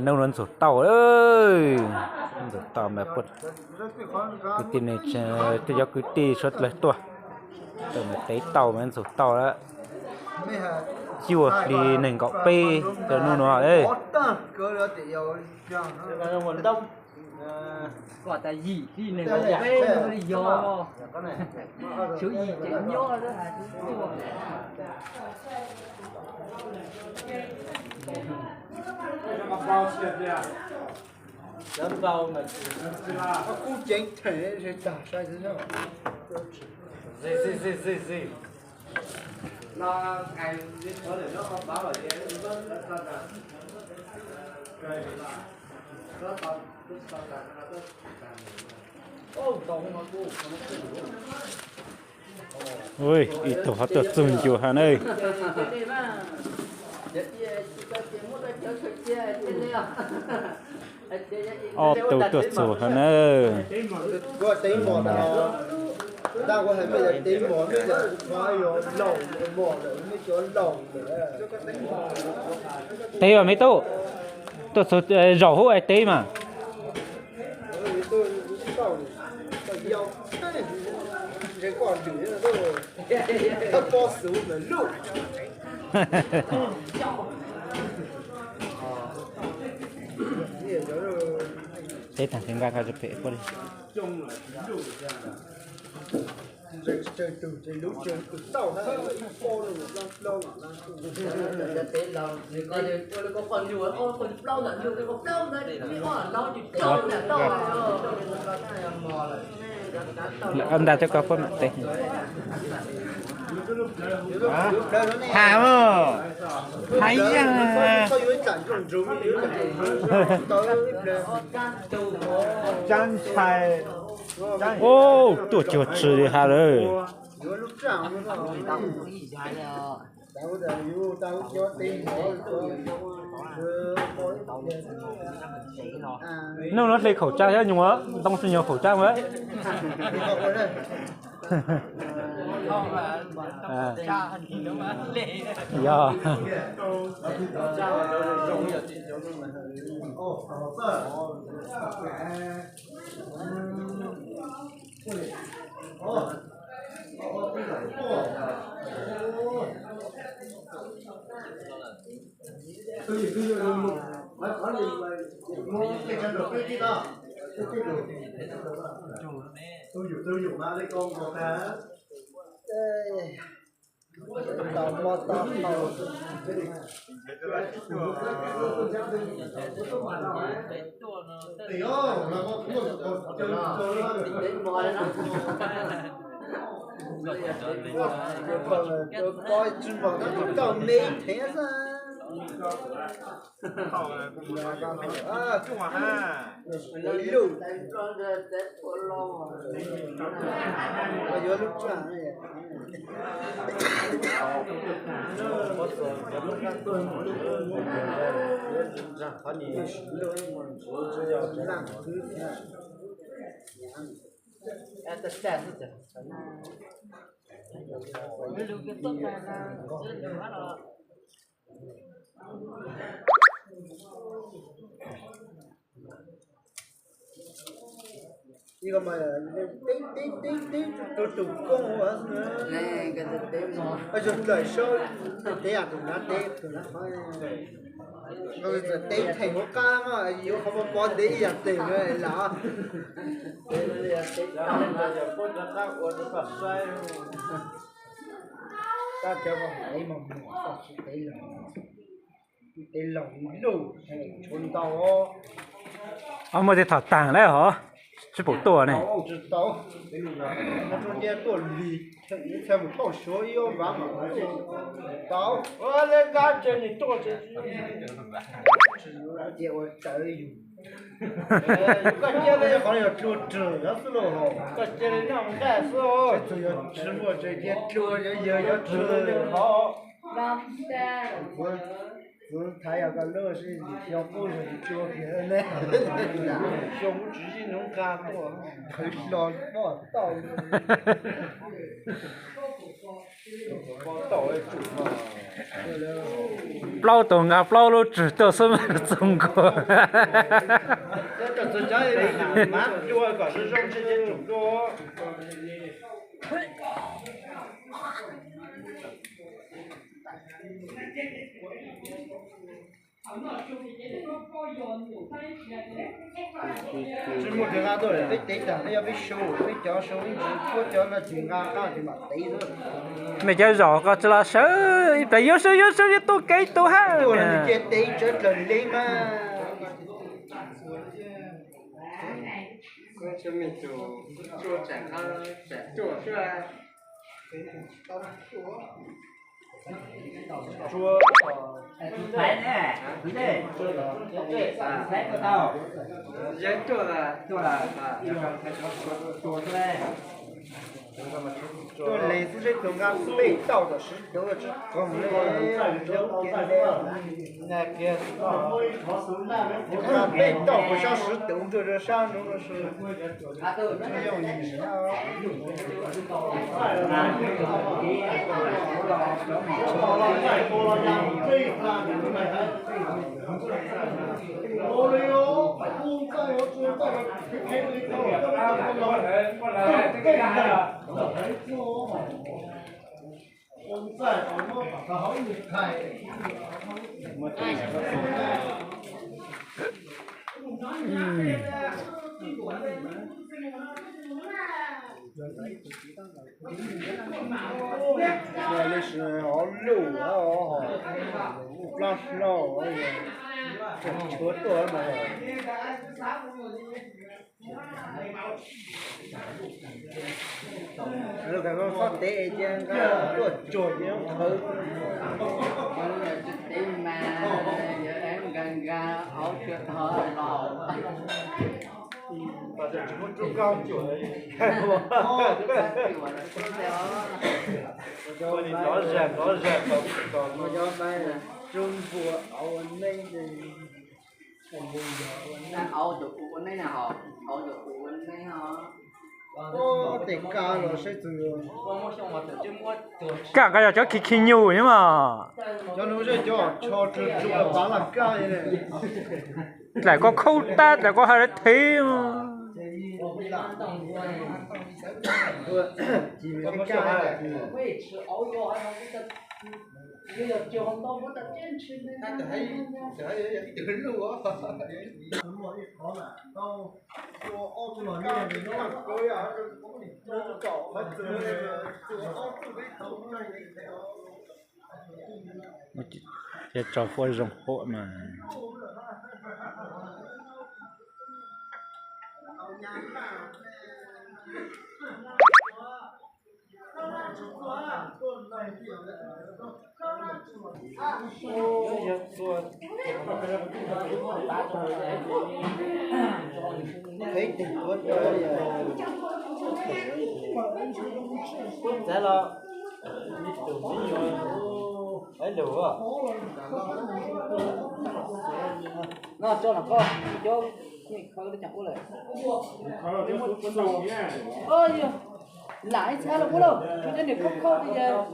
Nub no ntxuag tau, ntxuag tau mas kwv tij, tej cov kwv tij suav dlawg tuaj, tau mas tev tau mas ntxuag tau lawm. Cuaj hli nees nkaum peb rau nub no. Kom tas yim hli nees nkaum peb no li yog, suav yim ces nyob lawm. Ib tug ho tuaj txug ncua ha na. Ob tug tuaj txug ha na. Teb os me tub, tuaj txug zaum hub es teb mas. Teb tag nrho nqa koj pem puab li. Lawv nta coj koj puab mam teb. Ha, ha ya. Ub, tuaj cuag tshwm li ha lawm. Nub no hle khẩu trang thiab nyuag ntoo xwb nyuag khẩu trang lawm. Yog. Ib ko mas teb teb teb teb tus koob, yog dlaim sab teb tus nav teb tus nav qhov, teb theem hauv qab mas yuav qhov pov pov ntev ib yam tes no lam. Tab cov ib mos muam tsis tev los, tsis tev los luj, tshuav ntau. Muaj tej thaum taag lawm hov, tsis pum tuaj ne. Tsis tau, tuaj lig, txhaj mus thauj suav ib ob vav mas tau. Leb kab ces nim tuaj ces cia ua tsawv yus. Koj cia li qhov yog dlua rwg xwb los, koj cia li noj nqaij xwb. Txawm yog tsis muaj tseem cia dlua, yog yawg yuav tsis qhov. Kuv thaiv yog koj lub xwb, xyoo qub xyoo tsis tshua kiag ne. Xyoo kuv tsis zij nuv nqa tuaj, qhwv hlo poj tauj. Plaub tus nqa plaub lub tswg tuaj xwb mas txog nkaus. Tsis muaj tus nqa tuaj, peb tev tag peb yuav peb su, peb cov su ib ntsis, puab cov no tsis nqa qab tsis mam tev xwb. Nej cov zaum qhov tsev los sawv ib pliag, yuav sawv yuav sawv yuav tuaj kev tus hab. Tuaj no nws cia tev tsawv dlawg li mas. Tuaj lees xwb seb tus nqa peb tauj tom swv tauv tsis qog le, nqa peb tauj puas sab swv tauv ntuj rau sab nub no. Ua li sis hov luj hov, plab hlau, tshuav tuaj mas. Lub kas txhob tev cia nqa tuaj tsuag ces khawv. Tsis tev mas yog nqa nqa hauv tsua tog los. Tsis muaj tsuj kab cuam. Tov zag tov zag tau tau. Tsuj npua auv ua neeb. Auv tus ua neeb na ho, auv tus ua neeb ho. Tes kab los saib txog. Kab nqa yog cov khi khi nyuj nyob mas. Cov nus zej cov tsho tsuag tsuag tav laj kab li. Dlaim koj khaub tab dlaim koj hais lawv thev. Thiab tso fuab zoo huam mas. Txav los, lus, no tso no koj cov khaws li cas ua lawm. Lam ib txhab los ua lauj, tsuas cov niam khauj khauj tias.